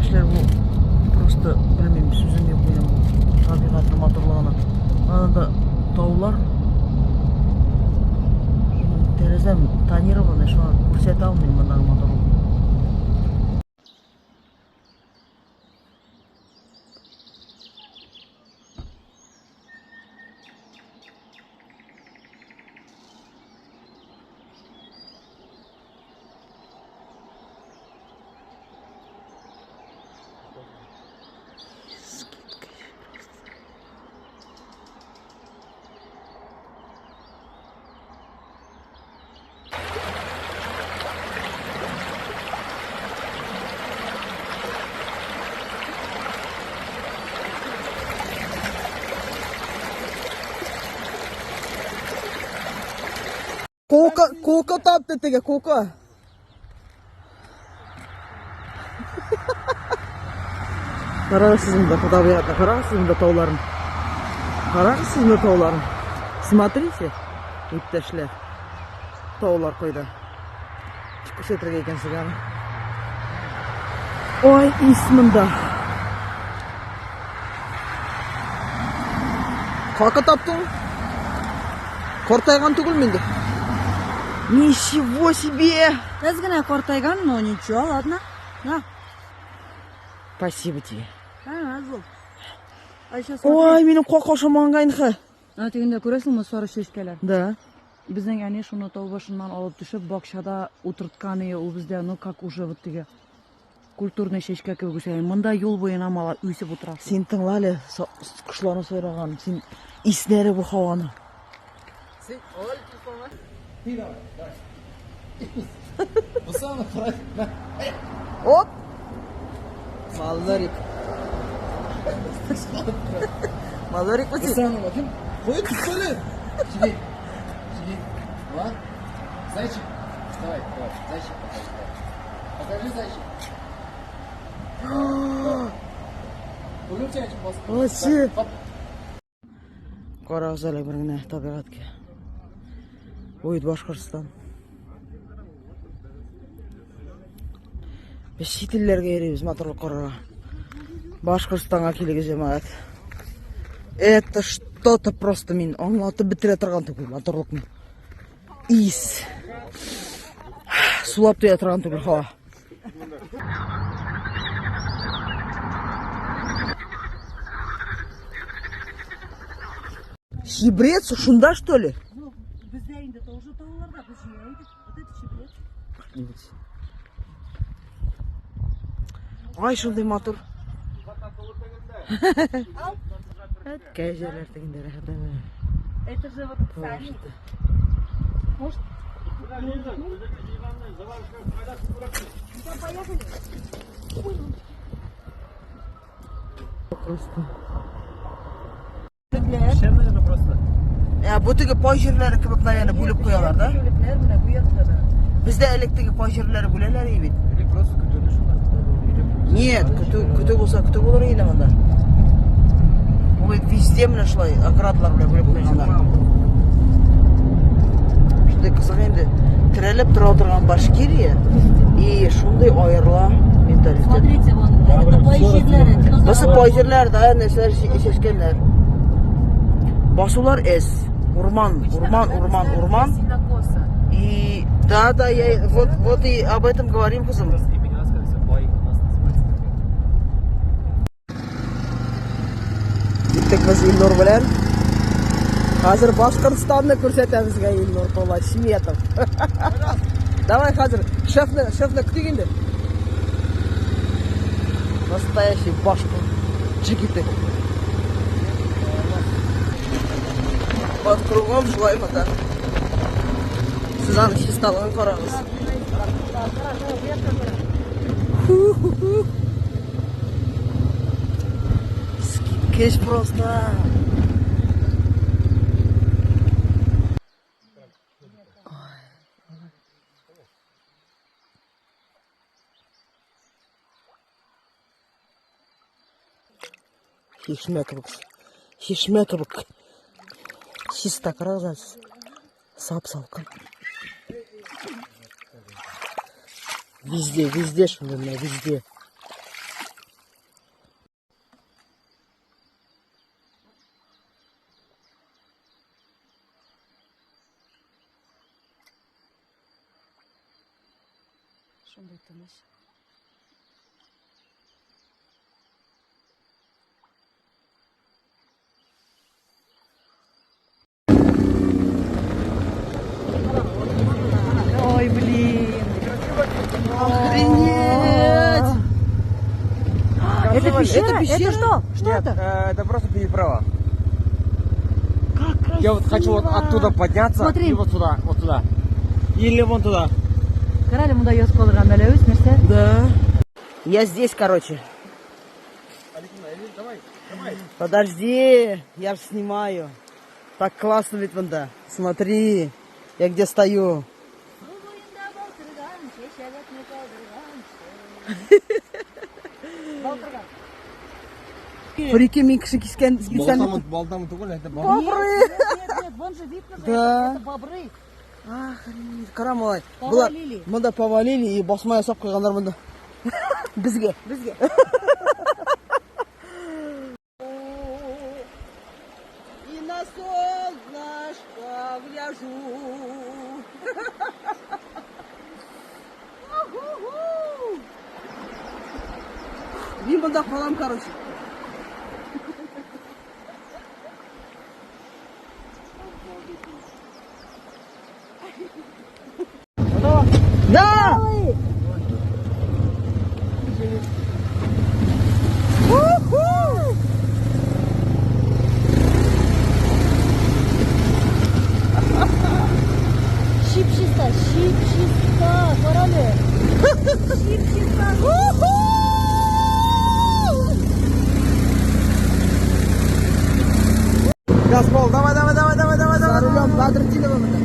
Иптәшләр, бу просто белмим, сүзем юк минем табигатьнең матурлыгына. Анда таулар. Минем тәрәзәм тонированный, шуңа күрсәтә алмыйм мондагы матурлыкны. Кока, кока тапты теге, кока. Карагыз сез монда табигатьне, карагыз сез монда тауларын. Карагыз сез монда тауларын. Смотрите, иптәшләр. Таулар кайда. Күрсәтергә икән сезгә аны. Ой, ис монда. Кака таптың? Картайган түгелме инде? Ничего себе! Әз генә картайган, но ничего, ладно. На. Спасибо тебе. А, аз бул. А еще Ой, минем кака ашамаган инде. Ана тегендә күрәсеңме сары чәчкәләр? Да. Безнең әни шуны тау башыннан алып төшеп, бакчада утырткан ие, ул бездә, ну как уже вот теге культурный чәчкә кебек үсә. Монда юл буена мала үсеп утыра. Син тыңла әле, кошларның сайраганын. Син иснәре бу һаваны. Син ал телефонны. Оп! Малорик. Малорик мы син? Куй төшсәле. Сиди. Сиди. Ва. Зайчик. Давай, давай. Зайчик покажи. Покажи зайчик. Вообще. Карагыз әле бер генә табигатькә. Бу бит Башкортстан. Без чит илләргә йөрибез матурлык карарга. Башкортстанга килегез, җәмәгать. Это что-то просто мин аңлатып бетерә торган түгел матурлыкны. Ис. Сулап туя торган түгел һава. Чебрец шунда, что ли? Ну, бездә инде тоже тауларда без җыя идек. Вот это чебрец. Ай, шундый матур. Кәҗәләр тегендә рәхәтләнә. Это же вот сами. Может, Просто. Шәмнәрне просто. Ә, бу теге пай җирләре кебек, наверное, бүлеп куялар, да? Чүлекләр менә бу якта да. Бездә элек теге пай җирләре бүләләр иде бит. Или просто көтүне шунда. Нет, көтү, көтү булса көтү булыр иде монда. Ул бит везде менә шулай оградалар белән бүлеп куйганнар. Шундый кызык инде. Терәлеп тора торган Башкирия и шундый аерыла менталитет. Смотрите, вон, это пай җирләре. Бусы пай җирләр, да, нәрсәләр чәчкәннәр. Басулар эз. Урман, урман, урман, урман. И да, да, я вот, вот и об этом говорим, кызым. Просто имени нас, скорее всего, пай у нас называется. Киттек без Илнур белән. Хәзер Башкортстанны күрсәтә безгә Илнур Тулачметов. Давай хәзер шефны, шефны көтик инде. Настоящий башкорт джигиты. Вот кругом шулай монда. Сез аның чисталыгын карагыз. Ху-ху-ху. Скидкеш просто. Чишмә кебек. Чишмә кебек. Чиста карагыз. Сап-салкын. Везде, везде шундый менә, везде. Тыныч. Ой, блин. Охренеть! Это пещера? Это пещера? Это что? Что Нет, это? Это просто переправа. Как красиво. Я вот хочу вот оттуда подняться. Смотри. И вот сюда, вот сюда. Или вон туда. Кара әле, монда яз калдырган Мәләвез нәрсә? Да. Я здесь, короче. Давай, давай. Подожди, я же снимаю. Так классно ведь вон да. Смотри, я где стою. Су буенда балтырган, чәчәкне калдырган. Балтырган. Прикинь, мин кеше кискән специально. Балтамы түгел, это Бобры. Нет, нет, нет, вон же видно же, Да. это бобры. Охренеть, кара малай. Болар Повалили. монда повалили и басма ясап куйганнар монда. Безгә. Безгә. И на солнышко гляжу. Уху-ху. Мин монда калам, короче. Да! Уху! Чип-чиста, чип-чиста, кара әле. Чип-чиста. Уху! Газ пол, давай, давай, давай, давай, давай, За давай. рулем Бадретдинова монда.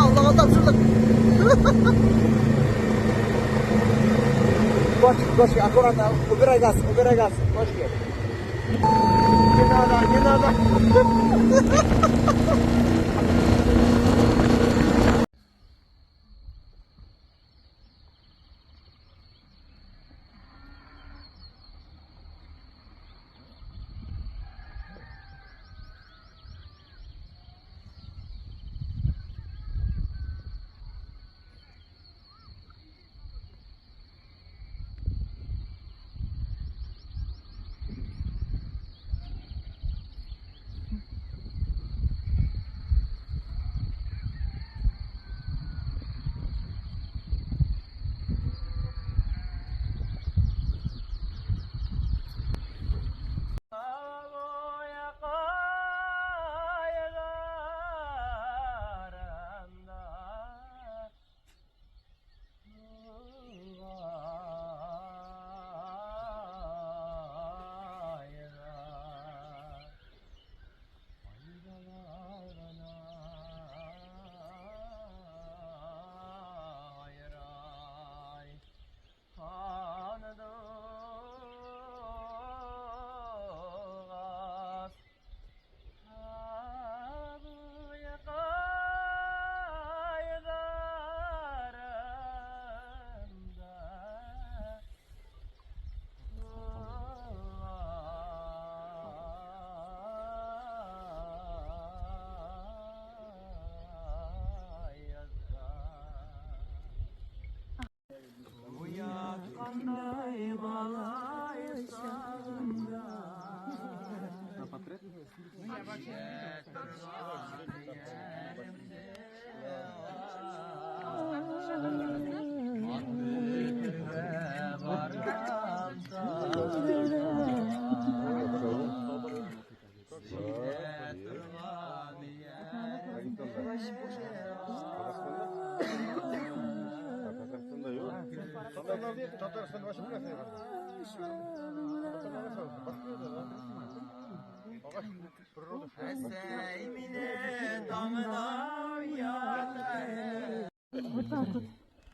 Аллага тапшырдык. Кочки, кочки, аккуратно, убирай газ, убирай газ, кочки. Не надо, не надо.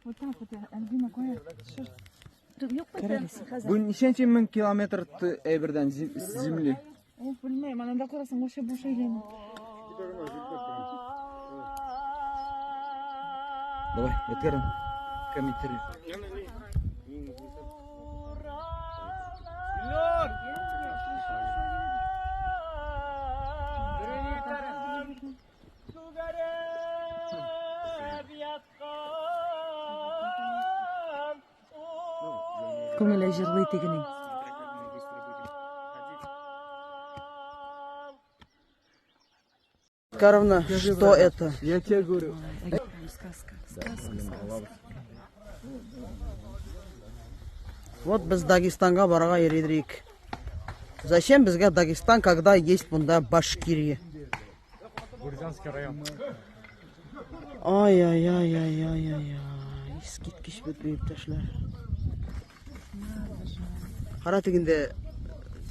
Вот так вот, Альбина, кая. Бу ничәнче мең километр әйбердән земли? О, белмәйм, анда карасаң, вообще буш әйләнә. Давай, үткәрем. Комментарий. Күңеле җырлый тегенең. Карловна, что это? Я тебе говорю. Сказка, сказка, сказка. Вот без Дагестанга барырга йөридек. Зачем безгә Дагестан, когда есть монда Башкирия? Бурзянский район. Ай-ай-ай-ай-ай-ай. Искиткеч бит бу иптәшләр. Кара тегендә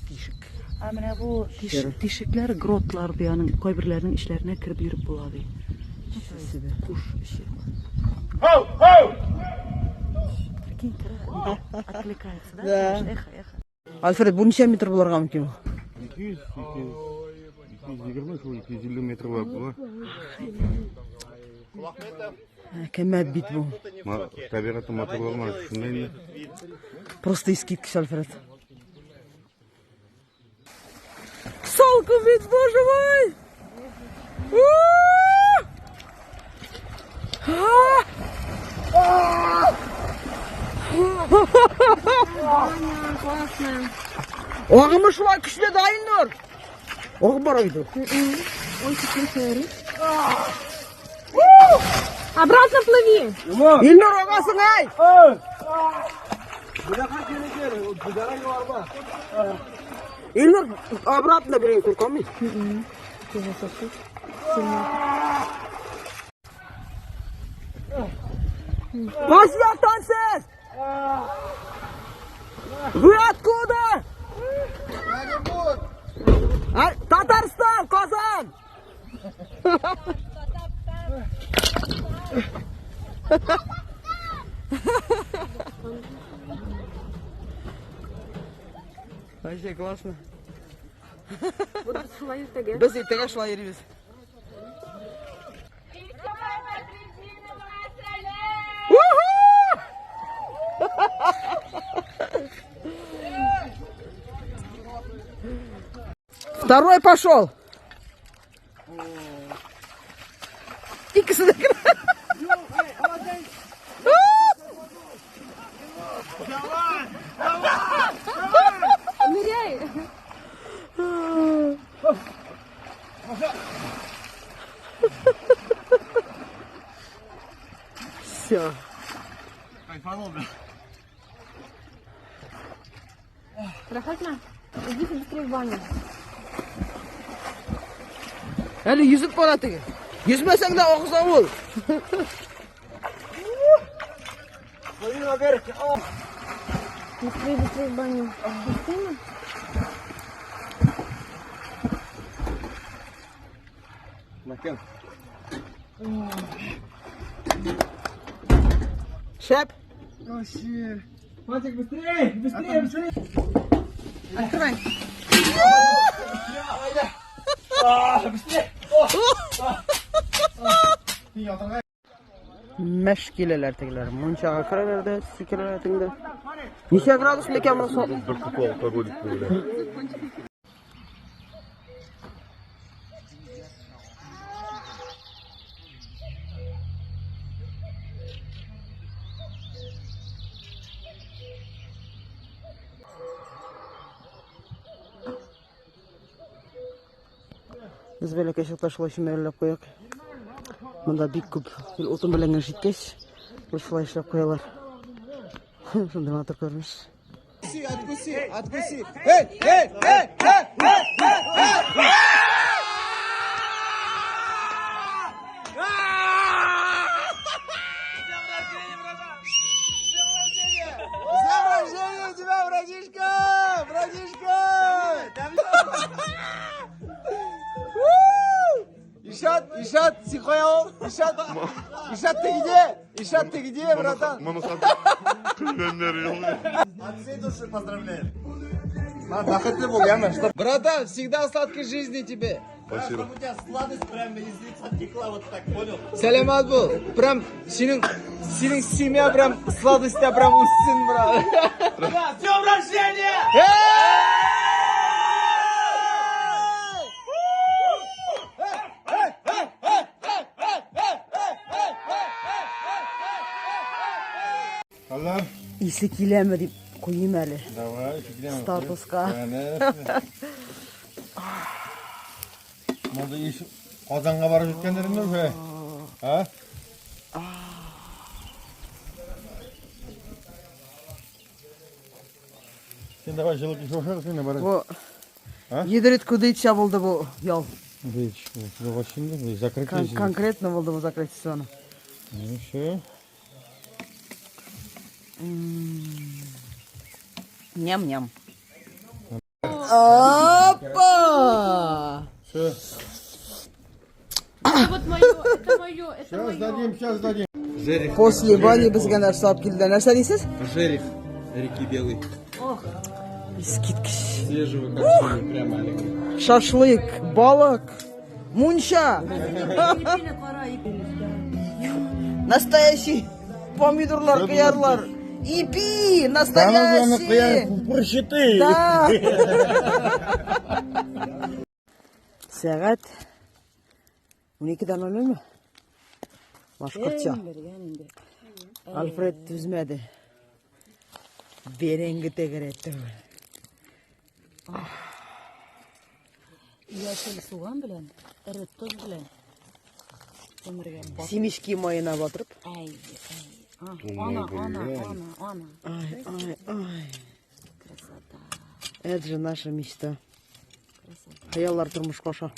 тишек. Ә менә бу тишекләр гротлар ди, аның кайберләренең эчләренә кереп йөреп була ди. Куш эче. Хоу, хоу! Прикинь, керә, откликается, да? Да. Эхо, эхо. Альфред, бу ничә метр булырга мөмкин? 200, 220, шул 250 метр була. Кәмәт бит бу. Табигате матурлыгы шунда инде. Просто искиткеч, Альфред. Салкын бит, боже мой! Агымы шулай көчле дә, Илнур. Агып бара бит ул. Обратно плыви. Илнур, агасың, әй! Илнур, обратно бирәм, куркам мин. Кайсы яктан сез? Вы откуда? А, Татарстан, Казан! Вообще классно. Без иртәгә шулай йөрибез. Второй пошел. Икесе дә керә. Ныряй. Все. Рәхәтме? Идите быстрее в баню. Әле йөзеп бара теге. Йөзмәсәң дә агыза ул. Быстрее, быстрее в баню. Быстрее. Шәп. Матик, быстрее, быстрее, быстрее. Открывай. Мәш киләләр тегеләр. Мунчага керәләр дә, сикерәләр тегендә. Ничә градус микән монысы? Бер купа алкоголик белән. Без бәләкәй чакта шулай чүмәләп куяк. Монда бик күп гел утын белән генә җиткәч, гел шулай эшләп куялар. Шундый матур күренеш. Откуси, откуси. Эй, эй, эй, эй, эй, эй, эй. С днем рождения тебя, братишка! Братишка! Ишат, Ишат, Сихоял, Ишат, Ишат, ты где? Ишат, ты где, братан? Моны сатып көлгәннәр юк. От всей души поздравляем. Бәхетле бул, яме, чтоб... Братан, всегда сладкой жизни тебе. Спасибо. У тебя сладость прямо из лица текла вот так, понял? Сәламәт бул. Прям синең синең семья прям сладостьта прям үссен, брат. С днем рождения! Исе киләме дип Куйым әле. Давай, чигенәм. Статуска. Монда иш Казанга барып җиткәннәр инде уже. А? Син давай җылы кич ашарсың инде барып. Бу А? Едрит кудыйча булды бу ял. Бич, закрытие. Конкретно булды бу закрытие сезоны. Ну все. Ням-ням. Опа! Все. Это вот мое, это мое, это Сейчас мое. дадим, сейчас дадим. После бани безгә нәрсә алып килде? Нәрсә дисез? Жерех реки Белый. Искиткеч. Свежего копчения прямо, Олег. Шашлык, балык, мунча. Настоящий помидорлар, кыярлар. Ипи, настоящий. Прочитай. Да. Сәгать 12:00 ме? Башкортча. Альфред түзмәде. Бәрәңге тәгәрәтте. Яшел суган белән, эре тоз белән. Күмергә бат. Семечки маена батырып. Әй, әй. А, Ана, ана, ана, ана. Ай, ай, ай. Красота, Это же наша мечта. красота. Хыяллар тормышка аша.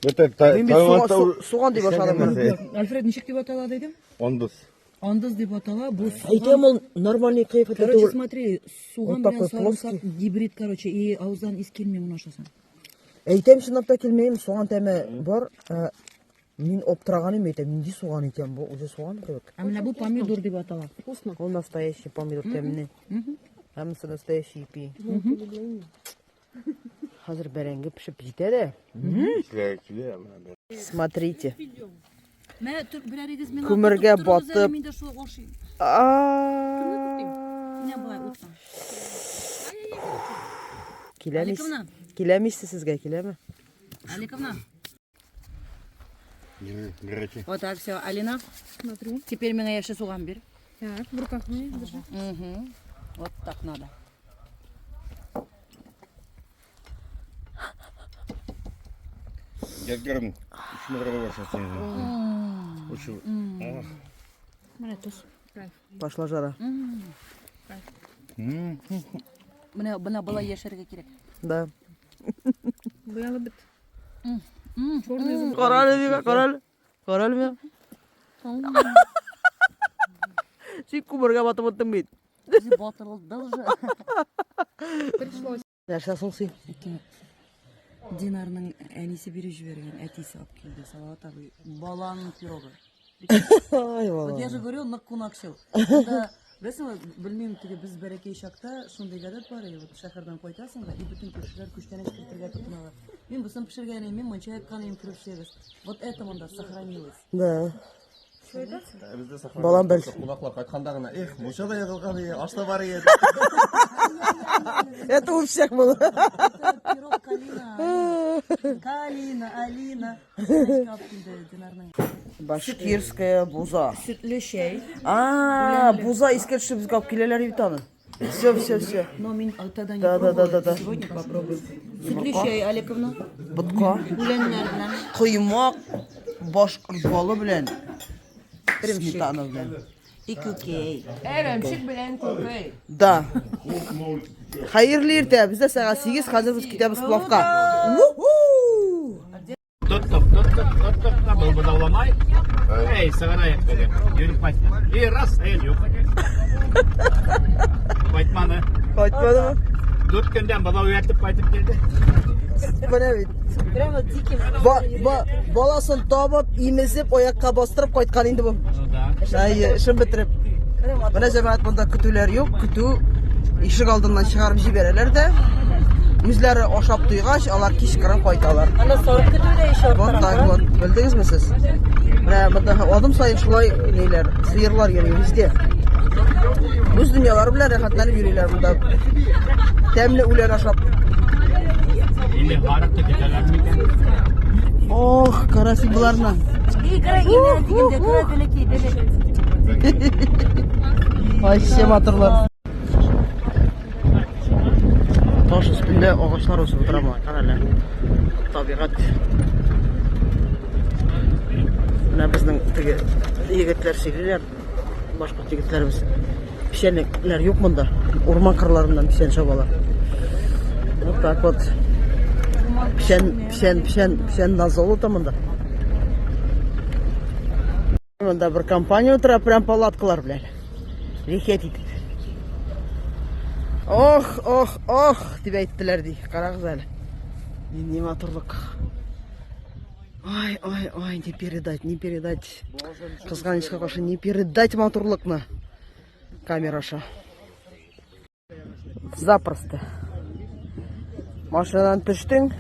Это Мин бит суган, суган дип ашадым моны. Альфред ничек дип атала дидем? Ондыз. Андыз дип атала. Бу суган. Әйтәм ул нормальный кыяфәттә Короче, түгел. смотри, суган Вот такой белән сарымсак плоский. гибрид, короче, и авыздан ис килми моны ашасаң. Әйтәм чынлап та килмәйм, суган тәме бар. Ә, Мин аптыраган идем, әйтәм, нинди суган икән бу? Үзе суган кебек. Ә менә бу помидор дип атала. Вкусно. Ул настоящий помидор тәмле. Һәммәсе настоящий ипи. Хәзер бәрәңге пешеп җитә дә. Смотрите. Мә, төр берәрегез миңа Күмергә тотып торыгыз әле, батып. Мин дә шул ашыйм. А. Менә болай утка. Киләме? Аликовна. Киләме сезгә, киләме? Аликовна. Горячий. Вот так все, Алина. Смотрю. Теперь миңа яшел суган бир. Так, в руках мне держи. Угу. Вот так надо. Ядгәрем, өч мәртәбә ашасың. Өч. Менә тоз. Пошла жара. Менә менә болай яшәргә кирәк. Да. Буялы бит. Черный зуб. Карале миңа, карале. Карале миңа. Син күмергә батып оттың бит. Үзе батырылды уже. Пришлось. Нәрсә соң син? Динарның әнисе биреп җибәргән, әтисе алып килде. Салават абый. Балан пирогы. Ай, Вот я бала. же говорю, нык кунакчыл. Монда, беләсеңме, белмим, теге без бәләкәй чакта шундый гадәт бар иде, вот шәһәрдән кайтасың да, и бөтен күршеләр күчтәнәч кертергә тотыналар. Мин бусын пешергән идем, мин мунча яккан идем, кереп төшәбез. Вот это монда сохранилось. Да. Бездә сохранилось. Балам бел. Кунаклар кайтканда гына, эх, мунча да ягылган ие, аш та бар ие. Это у всех было. Это пирог Калина, Алина. Калина, Алина. Күчтәнәчкә алып килде Динарның. Башкирская буза. Сөтле чәй. А, буза искә төшеп безгә алып киләләр бит аны. Все, все, все. Но мин тогда не Да, да, да, пробовала. да, да. Сегодня попробуем. Сөтле чәй, Олеговна. Ботка. Үләннәр белән. Коймак башкорт балы белән. Сметана белән. И күкәй. Да. Хәерле иртә. Бездә сәгать 8, хәзер без китәбез плавка. Уху! Тоттык, тоттык, тоттык та был бодауламай. Эй, сыгыраек теге. Йөреп кайтты. И раз, эй, юк. Кайтмады. Кайтмадымы? Дүрт көндән бодау ияртеп кайтып килде. Менә бит. Прямо диким. Ба, ба, баласын табып, имезеп, аякка бастырып кайткан инде бу. Ну да. Әйе, эшен бетереп. Менә җәмәгать монда көтүләр юк, көтү ишек алдыннан чыгарып җибәрәләр дә. Үзләре ашап туйгач, алар кичкырын кайталар. Ана сарык көтү дә еще Вот так вот. Белдегезме сез? Менә монда адым саен шулай ниләр, сыерлар йөри везде. Үз дөньялары белән рәхәтләнеп йөриләр монда. Тәмле үлән ашап. Инде арык көтәләр микән? Ох, кара син боларны. И, кара, имә дигәндә, кара, бәләкәй, бәләкәй. Вообще матурлар. Таш өстендә агачлар үсеп утыра моңа, кара әле. Табигать. Менә безнең теге егетләр сөйлиләр, башкорт егетләребез. Печәнлекләр юк монда. Урман кырларыннан печән чабалар. Вот так вот. Печән, печән, печән, печән на золото монда. Монда бер компания утыра, прям палаткалар белән. Рехет итеп. Ох, ох, ох, дип әйттеләр ди. Карагыз әле. Нинди матурлык. Ай, ай, ай, не передать, не передать. Кызганычка каршы не передать матурлыкны камера аша. Запросто. Машинадан төштең,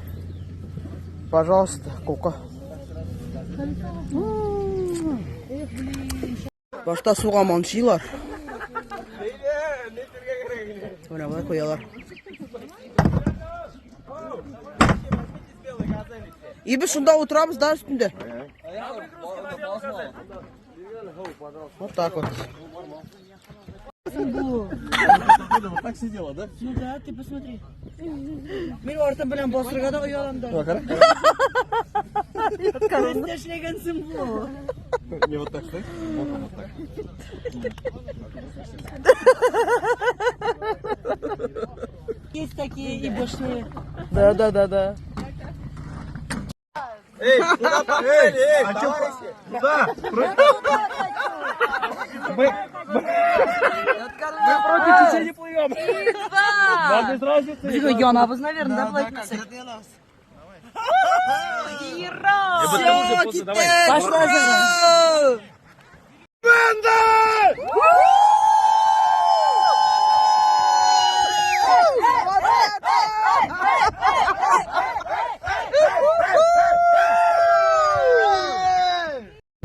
пожалуйста, кука. Башта суга манчыйлар. Менә болай куялар. И без шунда утырабыз да өстендә. Вот так вот. Вот так сидела, да? Ну да, ты посмотри. Мин артым белән басырга да оялам да. Эшләгәнсең бу. Не вот так, стой. Вот он, вот так. Есть такие и башные. Да, да, да, да. Эй, куда погнали, эй, товарищи? Куда? Мы против течения плывем. Нам без разницы. Янабыз, наверное, да, болай итмәсәк? Все, киттек! Пошла жара.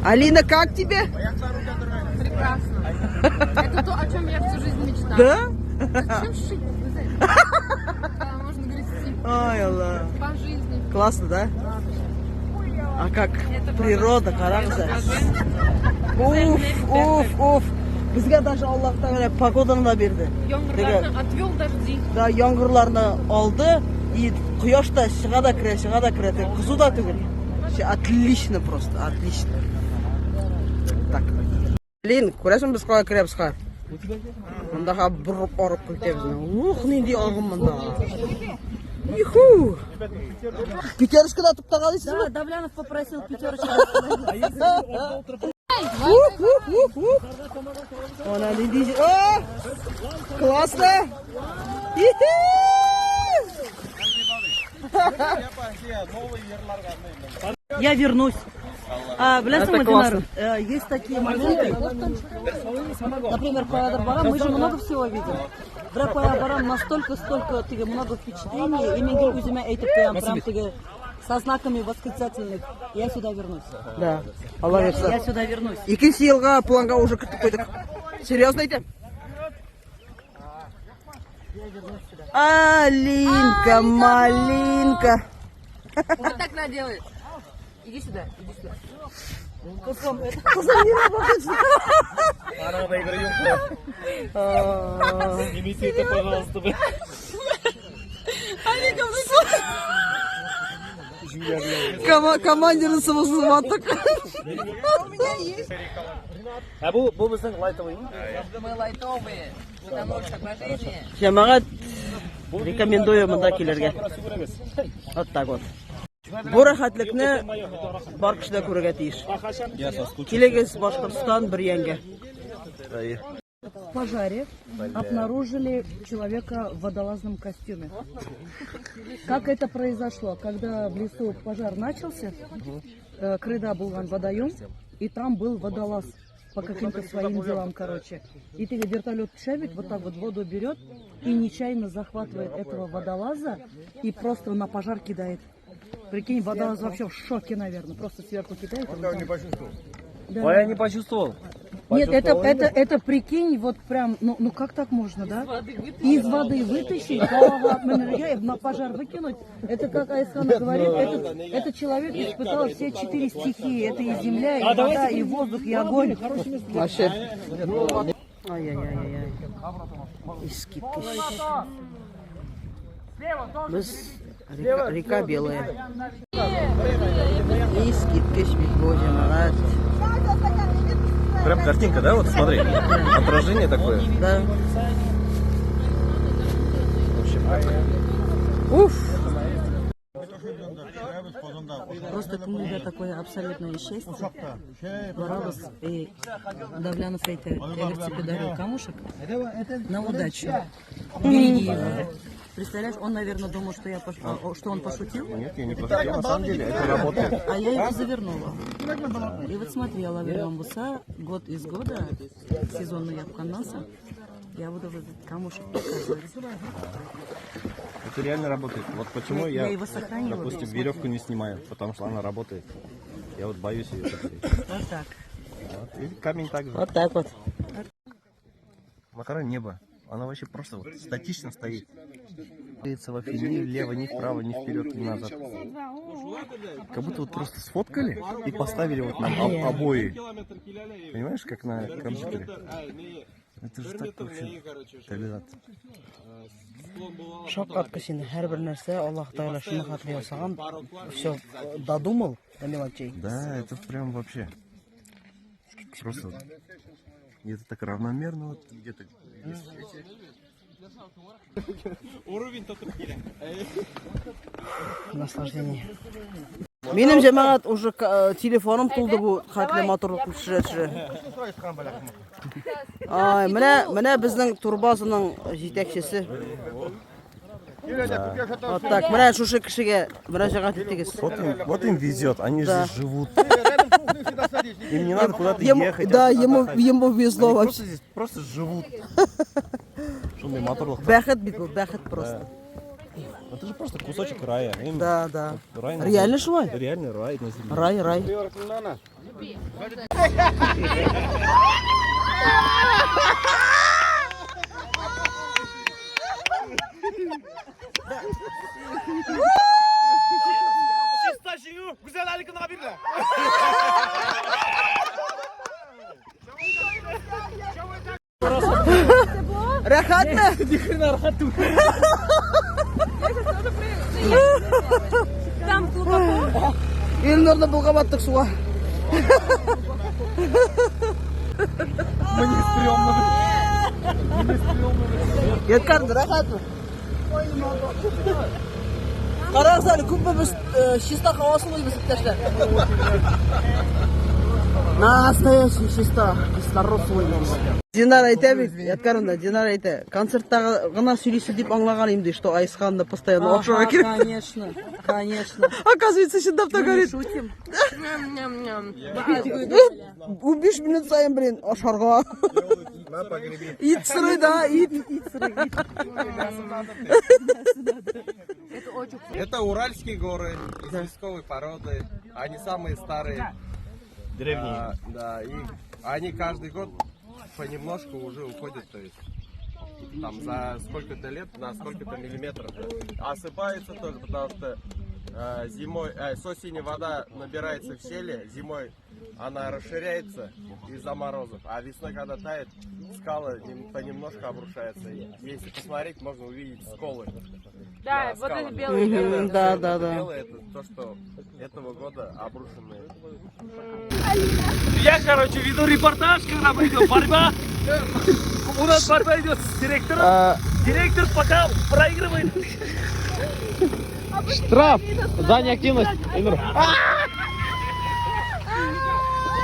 Алина, как тебе? Прекрасно. Это то, о чем я всю жизнь мечтала. Да? Зачем шить? Вы знаете? Да, можно грести Ай, Алла. по жизни. Классно, да? А как природа, карагыз. Уф, уф, уф. Безгә даже Аллаһ Тәгалә погоданы да бирде. Яңгырларны отвел дожди. Да, яңгырларны алды, и кояш та чыга да керә, чыга да керә. Теге Кызу да түгел. Вообще отлично просто, отлично. Так. Блин, күрәсең без кая керәбез хәзер? Монда борып арып китәбез. Ух, нинди агым монда. Иху! Пятерочкада туктаган Да, Давлянов попросил пятерочку. Ух, ух, ух, ух. Она нинди... О! Классно! Иху! Я вернусь. А, беләсеңме, Это Динар, классно. есть такие моменты, например, каядыр барам, мы же много всего видим. Бирок кая барам, настолько столько теге много впечатлений, и мин гел үземә әйтеп куям, прям теге со знаками восклицательных. Я сюда вернусь. Да, Алла Я бирсә. сюда вернусь. Икенче елга планга уже кертеп куйдык. Серьезно әйтәм. Алинка, малинка. Вот так надо делать. Иди сюда, иди сюда. Кызым нигә bakıyorsun? Арада играю. Снимите это, пожалуйста. Командирны сыбызсыз баттык. Ә бу бу безнең лайтовый. Мы лайтовые, потому что по жизни Җәмәгать рекомендую монда килергә. Вот так вот. Бу рәхәтлекне бар кеше дә күрергә тиеш. Килегез Башкортстан Бөрйәнгә. В пожаре обнаружили человека в водолазном костюме. Как это произошло? Когда в лесу пожар начался, Крыда был водоем, и там был водолаз по каким-то своим делам, короче. И ты вертолет шевит, вот так вот воду берет и нечаянно захватывает этого водолаза и просто на пожар кидает. Прикинь, водолаз вообще в шоке, наверное, просто сверху кидает. Он не почувствовал. Да. Ой, я не почувствовал. Нет, это прикинь, вот прям, ну как так можно, да? Из воды вытащить, на пожар выкинуть. Это, как Айсхана говорит, этот человек испытал все четыре стихии. Это и земля, и вода, и воздух, и огонь. Вообще. Ай-яй-яй-яй. Искиткеч. Без река, река Белая. Искиткеч бит бу, җәмәгать. Прям картинка, да? Вот смотри. Отражение такое. Да. Вообще Уф. Просто күңелдә такое абсолютное счастье. Барабыз и Давлянов әйтә, я тебе дарю камушек на удачу. Береги его. Представляешь, он, наверное, думал, что он пошутил. Нет, я не пошутил, на самом деле это работает. А я его завернула. И вот смотри, Алла булса, год из года, сезонный япканнан, я буду вот этот камушек показывать. Это реально работает. Вот почему Я я, его сохранила, допустим, да, веревку не снимаю, потому что она работает. Я вот боюсь ее потерять. Вот так. Вот. И камень также. Вот так вот. Макара небо. Она вообще просто вот статично стоит. Вообще ни влево, ни вправо, ни вперед, ни назад. Как будто вот просто сфоткали и поставили вот нам обои. Понимаешь, как на компьютере. Это же так вообще табиғат. Шаккатка син һәрбер нәрсә Аллаһ Тәгалә шуны хәтле ясаган. Все додумал до мелочей. Да, это прям вообще. Просто вот. И это так равномерно вот где-то есть эти. Наслаждение. Минем, җәмәгать, уже телефоным тулды бу хәтле матурлык төшерә төшерә. Ай, менә безнең турбазаның җитәкчесе. Вот так, менә шушы кешегә мөрәҗәгать итегез. Вот им везет, они Да. здесь живут. Им не надо куда-то ехать. Да, ему, отдыхать. ему везло Они вообще. просто здесь просто живут. Шундый матурлык. Бәхет бит бу, бәхет просто. Это же просто кусочек рая. Да. Вот рай на Реально земле. шулай? Реально рай на земле. Рай, рай. Чиста җиңү, Гүзәл Аликовнага бирелә. Рәхәтме? Ни хрена рәхәт түгел. Там глубоко. Илнурны болгап аттык суга. Мне стрёмно. Ядкәр, рәхәтме? Карагыз әле, күпме без чиста һава сулыйбыз, иптәшләр. Настоящий чиста кислород сулыйбыз. Динар әйтә бит, Ядкәр, Динар әйтә, концертта гына сөйлисе дип аңлаган инде, что Айсханны постоянно ашарга кирәк. Конечно, конечно. Оказывается, чынлап та Мы не говорит. шутим. Ням-ням. 15 минут саен, блин, ашарга. Ит сорый, да, ит. Это очень вкусно. Это Уральские горы, известковой породы. Они самые старые. Древние. А, да, и они каждый год понемножку уже уходят, то есть там за сколько-то лет на сколько-то миллиметров. Осыпаются тоже, потому что зимой, с осени вода набирается в щели, зимой она расширяется из-за морозов, а весной, когда тает, скалы понемножку обрушаются. И если посмотреть, можно увидеть сколы. Да, На вот скалах. эти белые. Мгм, да. Белые — это то, что этого года обрушенные. Я, короче, веду репортаж, когда мы идем борьба. У нас борьба идет с директором. Директор пока проигрывает. Штраф за неактивность. Ильнур.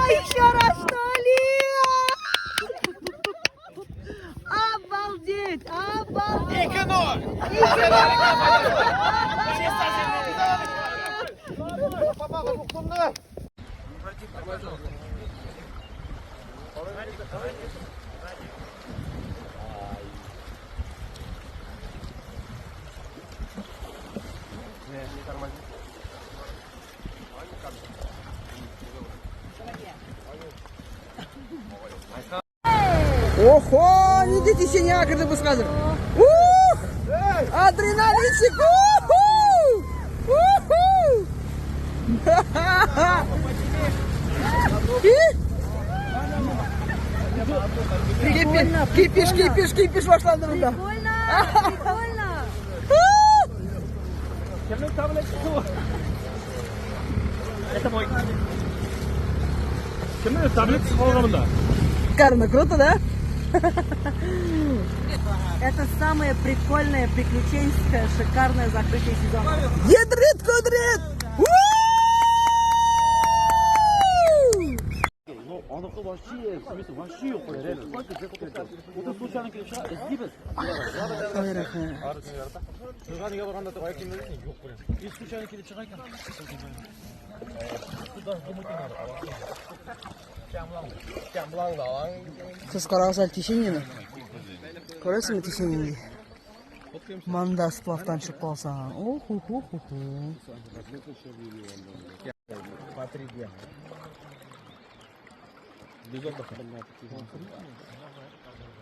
Еще раз, что ли? Обалдеть! Обалдеть! Охо, нинди течениега кердек без хәзер. Ух! Адреналинчик! Уху! Уху! Кипиш, кипиш, кипиш башланды монда. Прикольно! Прикольно! Шикарно, круто, да? Это самое прикольное, приключенческое, шикарное закрытие сезона. Ядрит, кудрит! У! Ай, рәхәт. Сез карагыз әле течениене. Күрәсеңме течениене? Монда сплавтан чыгып калсаң. Оху-ху-ху-ху.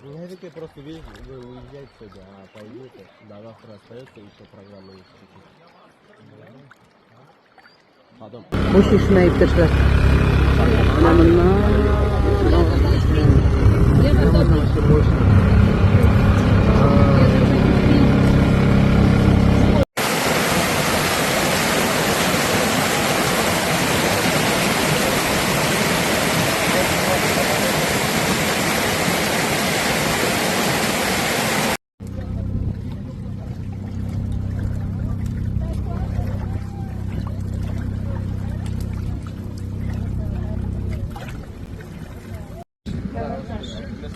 Ну, просто видишь, вы уезжаете сегодня, а по идее до завтра остается еще программа есть чуть-чуть. Потом. Бу чишмә иптәшләр. Менә моннан. Менә моннан.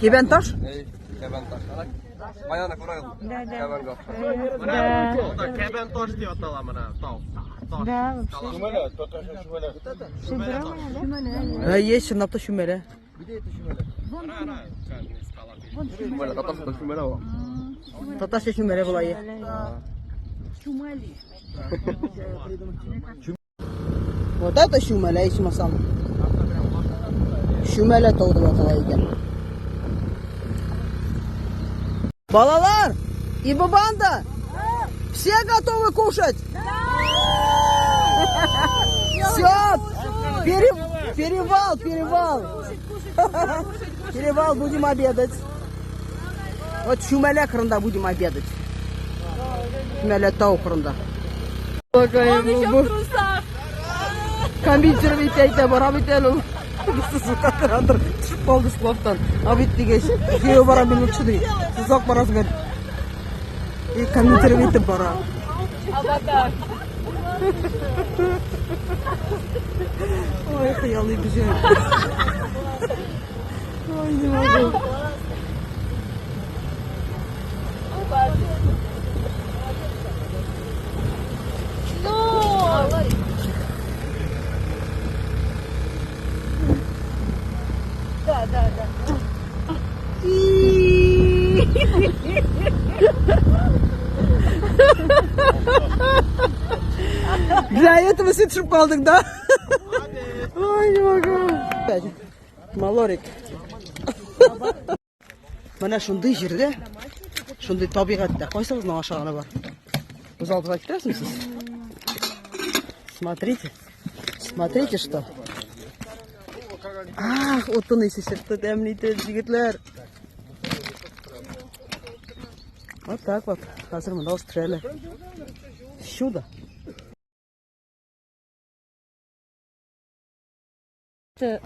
Кибән таш? Кәбән таш. Баяна күрәгез. Кәбәнгә охшаш. Кәбән таш дип атала менә тау. Да, Әйе, чынлап та чүмәлә. Чүмәлә, татарча чүмәлә ул. Татарча чүмәлә була. Чумали. Вот это чүмәлә, ичмасам. Чүмәлә тау дип атала икән. Балалар, и банда, все готовы кушать? Все, перевал, перевал. Перевал, будем обедать. Вот Чүмәлә кырында будем обедать. Чүмәлә тау кырында. Он еще в трусах. Компьютер бит әйтә бара бит әле ул. Сука төшеп калды сплавтан. А бит дигәч, җәяү барам мин лучше ди. Озак барасың әле. И компьютер итеп бара. Аватар. Ой, хыялый бөҗәк. Ой, не могу. Ну! Да, да, да. Для этого син төшеп калдың, да? Ой, не могу. Малорик. Менә шундый җирдә, шундый табигатьтә кайсыгызның ашаганы бар? Күз алдыгызга китерәсезме сез? Смотрите. Смотрите, что. Ах, утын исе чыкты, тәмле итеп, егетләр. Вот так вот. Хәзер монда үстерәләр. Чудо. Это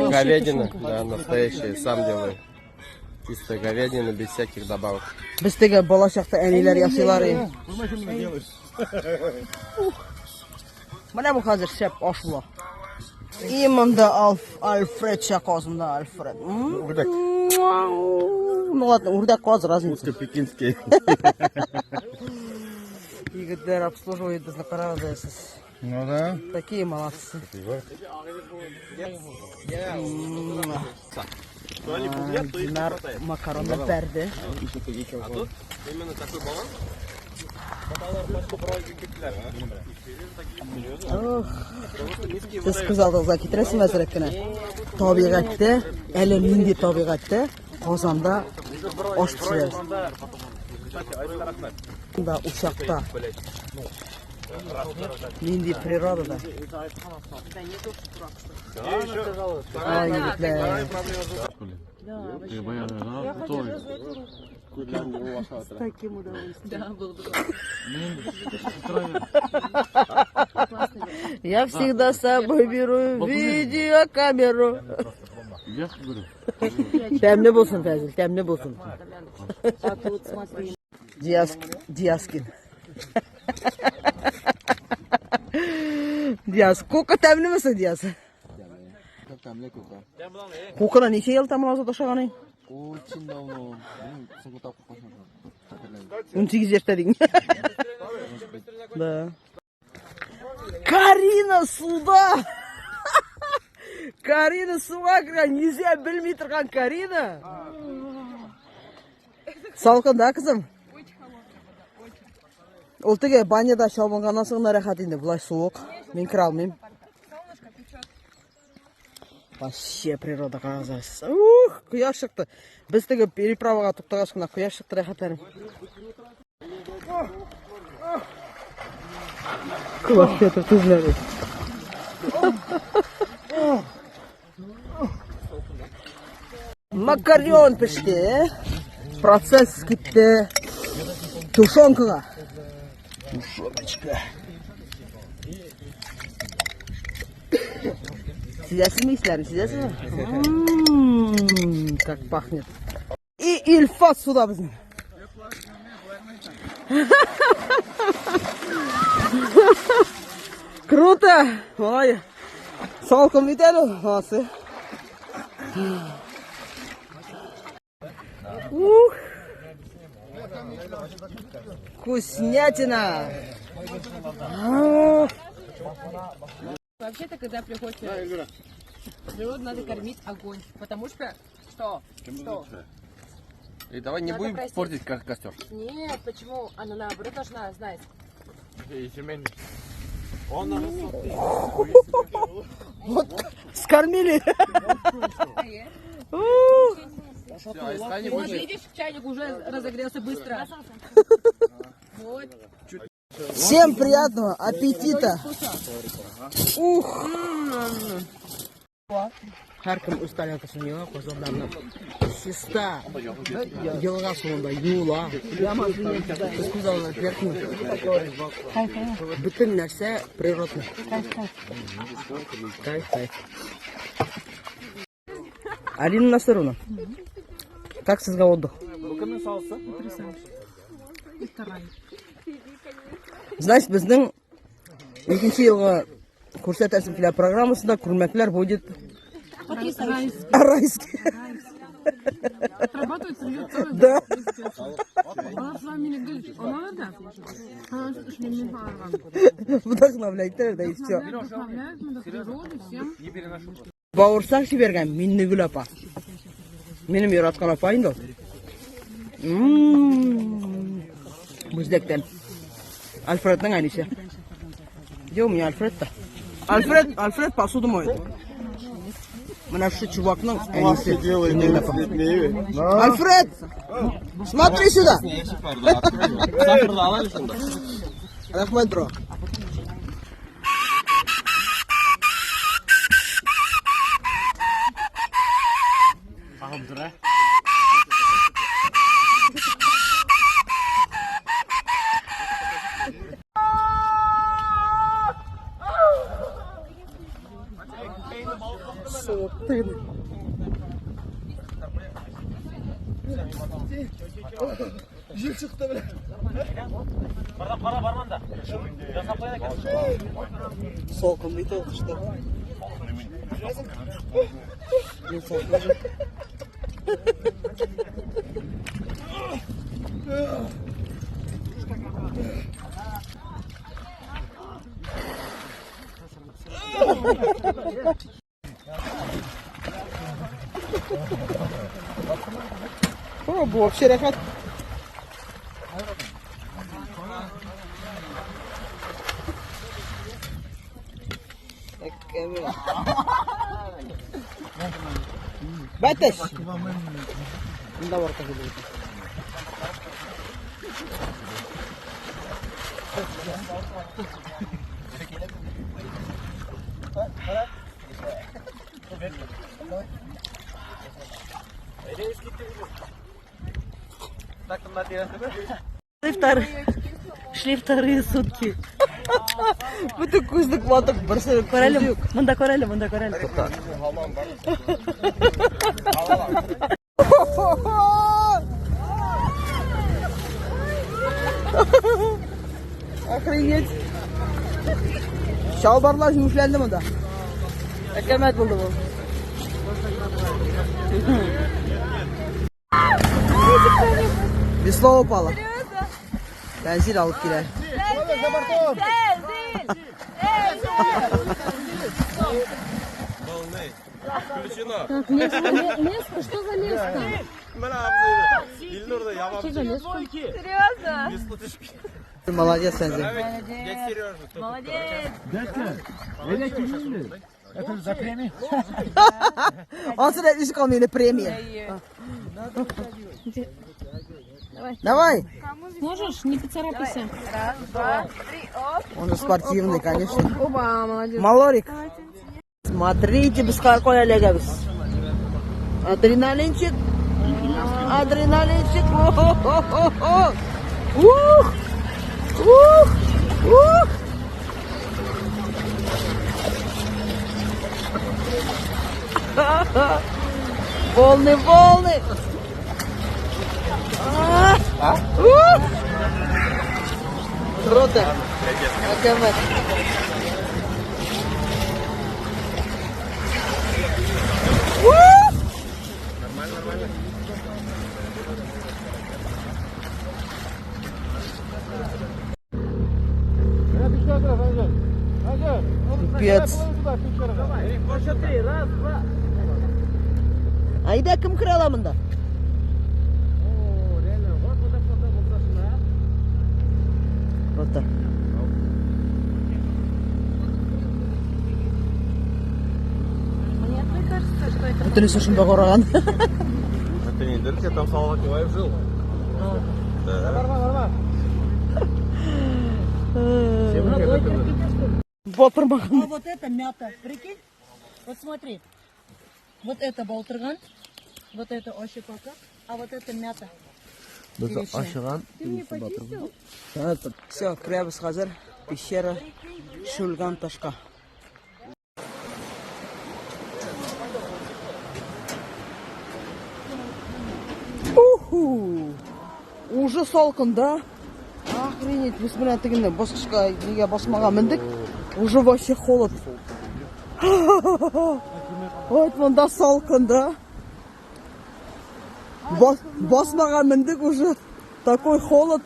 говядина, да, настоящая, сам делаю. Чистая говядина, без всяких добавок. Без теге бала чакта әниләр ясыйлар иде. Менә бу хәзер шәп аш була. И монда Альфред каз монда Альфред. Үрдәк. Ну ладно, үрдәк каз разница. Пекинский. Егетләр обслуживают безне карагыз сез. Ну да. Такие молодцы. Динар макаронны бәрде. А тут именно такой баланс. Ох. Сез күз алдыгызга китерәсезме әзрәк кенә? Табигатьтә, әле нинди табигатьтә? Казанда аш пешерәбез. Да, учакта. Нинди природада. Ай, егетләр. С таким удовольствием. Да, было бы классно. Я всегда с собой беру видеокамеру. Тәмле булсын, Фәзил, тәмле булсын. А тут смотри. Диас, Диаскин. Диас, кока тәмлеме соң, Диас? Тәмле кока. Коканы ничә ел тамыр азат ашаган инде? Очень давно. Соңгы тапкыр кайчан ашадым? 18 яшьтә дигән. Да. Карина суда! Карина суга кергән, йөзә белми торган Карина. Салкын да, кызым? Ул теге баняда чабынганнан соң гына рәхәт инде, болай суык. Мин керә алмыйм. Вообще природа карагыз. Ух, кояш чыкты. Без теге переправага туктагач кына кояш чыкты рәхәтләнеп. Вообще тут күзләре. Макарон пеште. Процесс китте. Тушенкага. Тушеночка. Сизәсезме исләрен? Сизәсезме? Как пахнет. И Ильфат сюда безнең. Круто! Малай. Салкын бит әле, молодцы. Ух! Вкуснятина! Вообще-то, когда приходите природу надо кормить огонь, потому что что? Что? И давай не Надо будем просить. портить костер. Нет, почему? Она наоборот должна знать. Вот скормили. Ух. Вот видишь, чайник уже разогрелся быстро. Вот. Всем приятного аппетита. Ух. Һәркем үз тарелкасын юа, казаннарны чиста елга суында юыла. Без күз алдына кертми. Бөтен нәрсә природный. Кайф, кайф. Алина Насыровна, как сезгә отдых? Значит, безнең икенче елгы күрсәтәсем килә программасында күлмәкләр будет райский. Отрабатывается ее Да. Она с вами не говорит, она надо? Она Вдохновляет, да и все. Вдохновляет, надо природу всем. Бавырсак җибәргән Миннегөл апа. Минем яраткан апа инде ул. Бүздәктән. Альфредның әнисе. Где у меня Альфред-то? Альфред, Альфред посуду моет. Менә шушы чувакның әнисе. Миннегөл апа. Альфред! Смотри сюда! Рәхмәт, бро. Суык. Җил чыкты белән. Салкын бит ул кышта. Мин салкын. О, бу вообще рәхәт. Бәтеш. Монда бар кызы. Шли вторые сутки. Бөтен күзлек ватык берсе Карале, монда карале, монда карале. Охренеть. Чалбарлар юешләнде монда. Әкәмәт булды бу. Весло упало. Тәнзил алып килә. Включено. Так, леска, леска, что за леска? Илнур да я вам Что за леска? Серьезно? Молодец, Тәнзил. Дядь Сережа. Молодец. Ансы да үзе калмый премия. Давай. Сможешь? Не поцарапайся. Он же спортивный, конечно. Оба, молодец. Малорик. Смотрите, без какой эләгәбез. Адреналинчик. Адреналинчик. О-хо-хо-хо. Ух! Ух! Ух! Волны, волны! А! Ух! Круто! Әкәмәт. Пипец. Айда кем керә ала монда? Круто. Мне кажется, что это... Бөтенесе шунда караган. Это не дырки, там Салават Юлаев жил. Да. Батырмаган. А вот это мята, прикинь? Вот смотри. Вот это балтырган, вот это ощепака, а вот это мята. Ты мне почистил? Все, керәбез хәзер пещера Шүлгән ташка. Уху! Уже салкын, да? Охренеть, без менә тегендә баскычка нигә басмага мендек. Уже вообще холод. Вот монда салкын, да? Басмага мендек уже. Такой холод.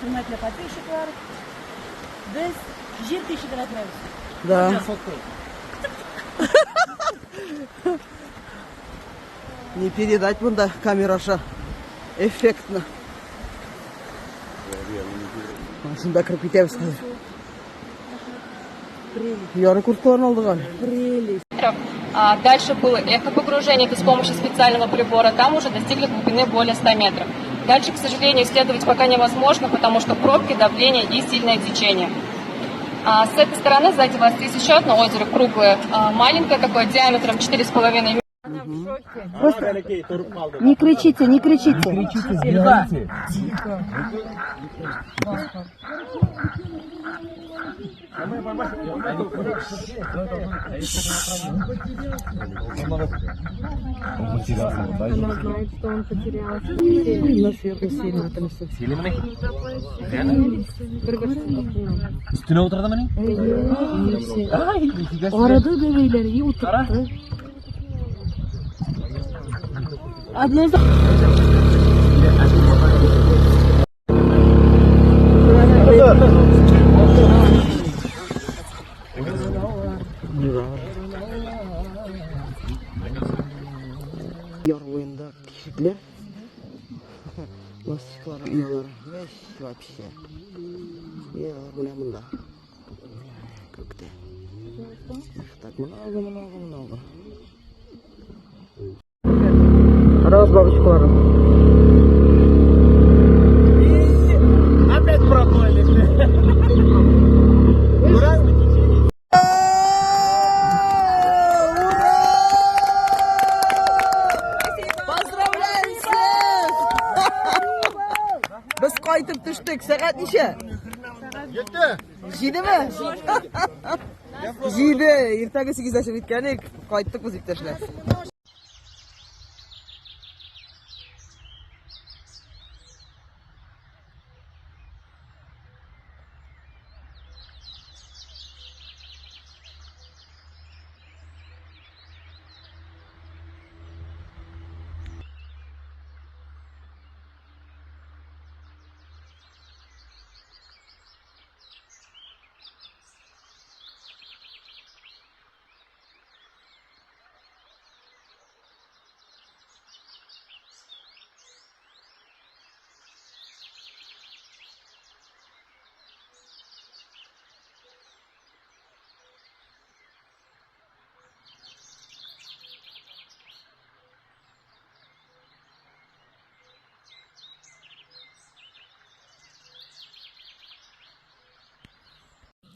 Хөрмәтле подписчиклар, без җир тишегенә керәбез. Да. Не передать монда камера аша. Эффектно. Шунда кереп китәбез хәзер. Ярый курткаларны алдык әле. Прелесть. А дальше было эхопогружение, это с помощью специального прибора. Там уже достигли глубины более 100 метров. Дальше, к сожалению, исследовать пока невозможно, потому что пробки, давление и сильное течение. А с этой стороны сзади вас есть еще одно озеро круглое, маленькое такое, диаметром 4,5 метра. Не кричите, не кричите. Она знает, что он потерялся. Өстенә утырдымыни? Арада бәбәйләр и утыртты. Одно за... Яр буенда тишекләр. Ласточкалар оялары. Вәш, вообще. Оялар менә монда. Күктә. Их так много, много, много. Карагыз бабочкаларын. Опять проплыли. Поздравляем всех! Без кайтып төштек. Сәгать ничә? Җитте. Җидеме? Җиде. Иртәге сигездә чыгып киткән идек. Кайттык без иптәшләр.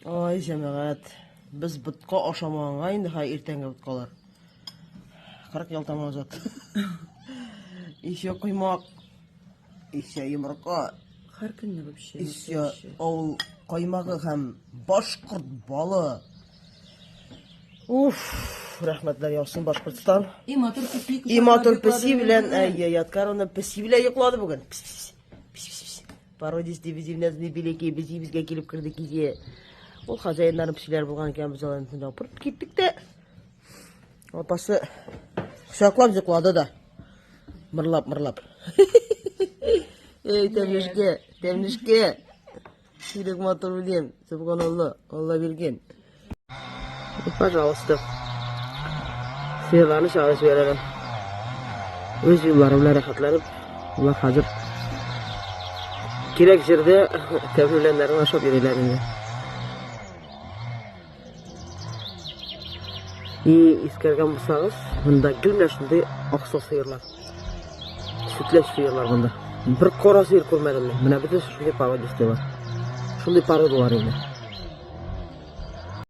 Ай, җәмәгать, без ботка ашамаганга инде хәй иртәнге боткалар. 40 ел тамам зат. Еще коймак, еще йомырка, Һәр көнне вообще. еще авыл каймагы һәм башкорт балы. Уф, рәхмәтләр яусын Башкортстан. И матур песи. И матур песи белән, әй, Ядкаровна песи белән йоклады бүген. Пс, пс, пс, пс, пс. Породистый безимнәзный беләкәй песи безгә килеп керде кичә. Ул хозяиннарның песиләре булган икән, без аларны төнлә апырып киттек тә. Апасы кочаклап йоклады да. Мырлап, мырлап. Эй, тәмлешкә, тәмлешкә. Сирек матур белән, субханалла, Алла биргән. Пожалуйста. Сыерларны чыгарып җибәрәләр. Үз юллары белән рәхәтләнеп, улар хәзер кирәк җирдә тәмле үләннәрен ашап йөриләр инде. И искәргән булсагыз, монда гел менә шундый аксыл сыерлар. Сөтләч сыерлар монда. Бер кара сыер күрмәдем мин. Менә бөтенесе шундый породистыйлар. Шундый породалар инде.